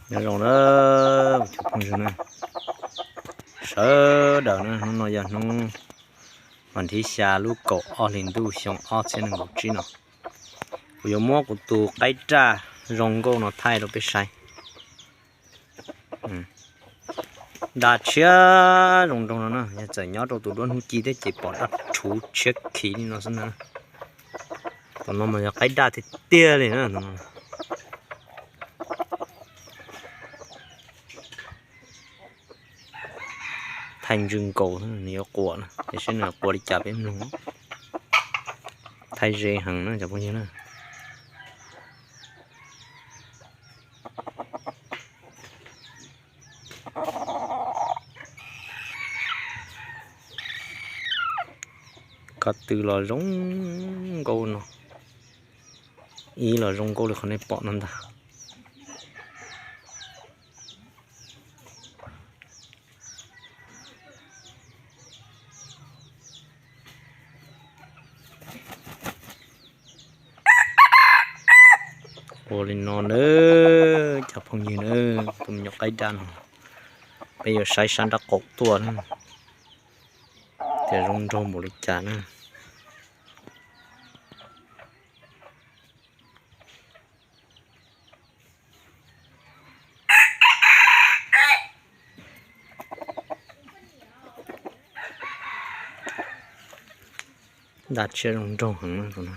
Nyob zoo na, cov phooj ywg na, sawv daws na, hnub no yog hnub vas thib xya lub kaum ob hlis ntuj xyoo ob txhiab nees nkaum tsib no, kuv yuav muab kuv tus qaib daj zoo nkauj no thaij rau peb saib. Daj tshiab zoo nraug no na, yog txawm nyob rau tus duab hnub ci thiab ces pom daj rhuv tshiab khiv li no xwb na. Tus no mas yog qaib daj tiag tiag li na. Thaij ntswg nkaus, nws yuav quas na, tiam sis nws quas li cas peb mloog. Thaij ze heev na cov phooj ywg na. Ko tw los zoo nkauj no, ib los zoo nkauj li qhov nej pom no ntag. Ua li no na, cov phooj ywg na, tus me nyuam qaib daj no, peb yuav saib sab nraub qaum tuaj na, tias zoo nraug npaum li cas na. Daj tshiab zoo nraug heev na tus no.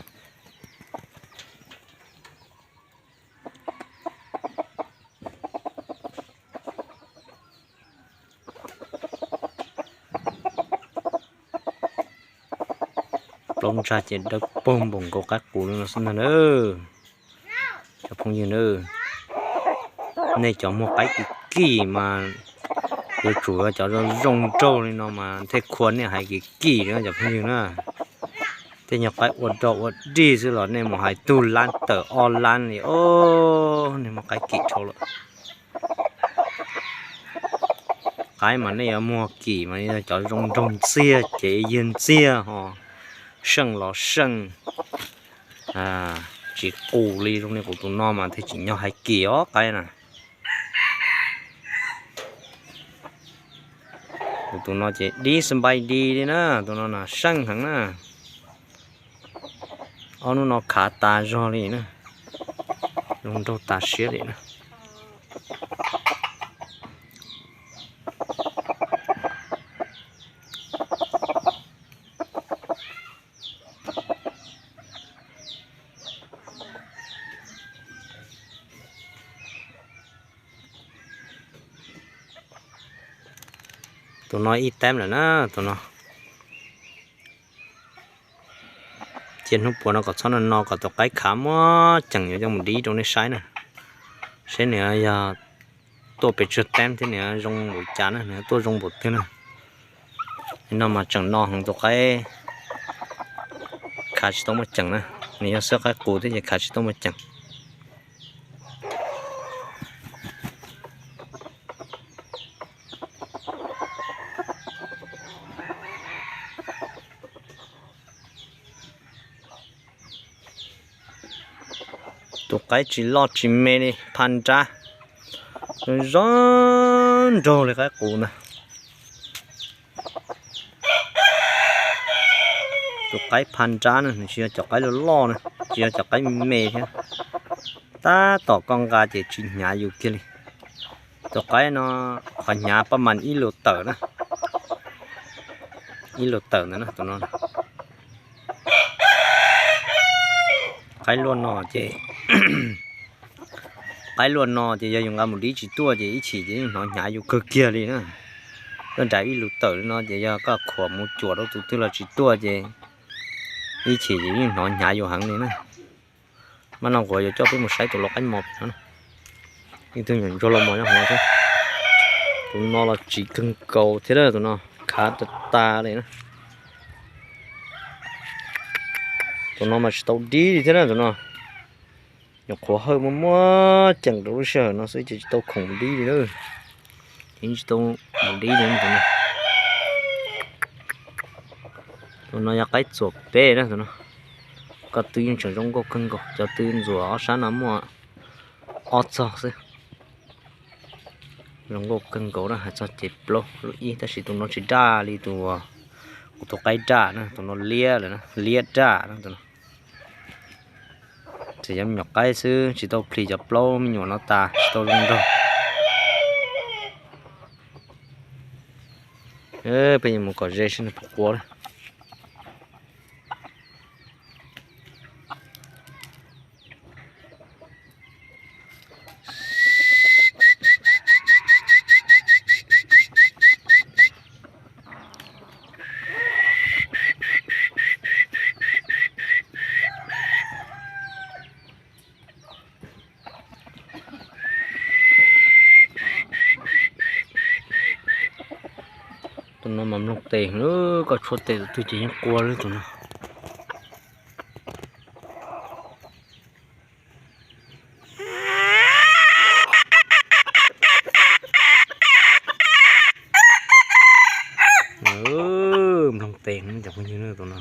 Plaub ntsag ces dawb paug npaum nkaus qaib qus li no xwb ntag na. Cov phooj ywg na, nej cov muag qaib kim kim mas yuav tsum yog cov zoo zoo nraug li no mas thiaj khua nej hais kim kim li cov phooj ywg na. Tej nyuag qaib ua dog ua dig xwb los nej mus hais tug lab tawm ob lab li os, nej muag qaib kim dhau lawm. Qaib mas nej yuav muag kim mas yog cov zoo nraug ntxiag ces yawg ntxiag ho seej los seej, tsis qus li zoo li kuv tus no mas thiaj tsim nyog hais kim os qaib na. Kuv tus no ces dib xab npai di li na, tus no na seej heev na. Ob hnub no khav tas zog li na, zoo nraug tas siab li na. Tus no ib teeb lawm na, tus no. Cia hnub puas no kom txhob no no kom tus qaib khav muab ceem yuav coj mus dib rau nej saib na. Saib nws yog tuaj pes tsawg teeb thiab nws zoo npaum cas na, nws tuaj zoo npaum twg na. Nim no mas tseem no heev tus qaib khav tsis tau muaj ceem na. Nws yog xwb qaib qus thiab ces khav tsis tau muaj ceem. Tus qaib tsis loj tsis me li, pha nrab, zoo nraug li qaib qus ntag. Tus qaib pha nrab na, nws tsis yog cov qaib loj loj na, tsis yog cov qaib me me thiab. Tab tom koj nqa ces tsis hnyav yus kiag li. Tus qaib no qhov hnyav paj mas ib lus tawm na, ib lus tawm ntawd na tus no. Qaib luaj no ces, qaib luaj no ces yog yus nqa mus dib tsis tuaj ces ib chim ces yeej hnov hnyav yus kawg kiag li na. Koj nrad ib lus tawm li no ces yog koj khuam mus cuam rau tus twg los tsis tuaj ces ib chim ces yeej hnov hnyav yus heev li na. Mas no kuv yuav coj peb mus saib tus lau qaib mos pem no. Ib tug nyuam ntsuag lau mos nyob hauv no thiab. Tus no los tsis kawg nkaus thiab, tus no khav tas tas li na. Tus no mas tsis tau dib li thiab na tus no. Nyuam qhuav hawj muaj muaj ceem rau lub sij hawm no xwb ces tsis tau khoom dib li na. Ces tsis tau khoom dib li tus no. Tus no yog qaib txuas peb na tus no. Ko tw yeej tseem zoo nkauj kawg nkaus, cov tw ntxuav ob sab no muaj ob txog xwb. Zoo nkauj kawg nkaus na, hais txog cev plaub lub ib, tab sis tus no tsis daj li tus, kuv tus qaib daj na, tus no liab lawm na, liab daj na tus no. Tseem yog me nyuam qaib xwb, tsis tau plhis cov plaub me nyuam no tas, tsis tau zoo nraug. Peb yuav mus kom ze seb nws puas qua. Tus no mas mloog tes, koj tshuab tes tus twg ces yeej qua li tus no. Mloog tes cov phooj ywg, tus no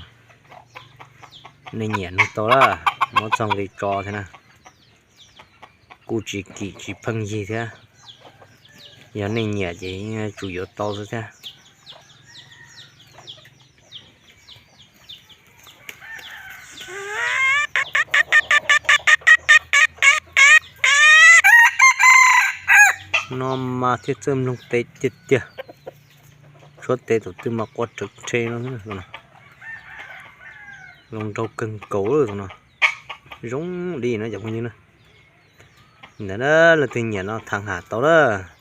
nej nyiam nug tau lawm, muab txog nqi tso thiab na. Kuj tsis kim tsis pheej yig thiab, yog nej nyiam ces tsum yuav tau xwb thiab. No mas thiaj txawj mloog tes tiag tiag. Tshuab tes tus twg mas qua rawv rhe no. Zoo nraug kawg nkaus tus no. Zoo li no cov phooj ywg na. Ntawd leej twg nyiam no thav ham tau lawm.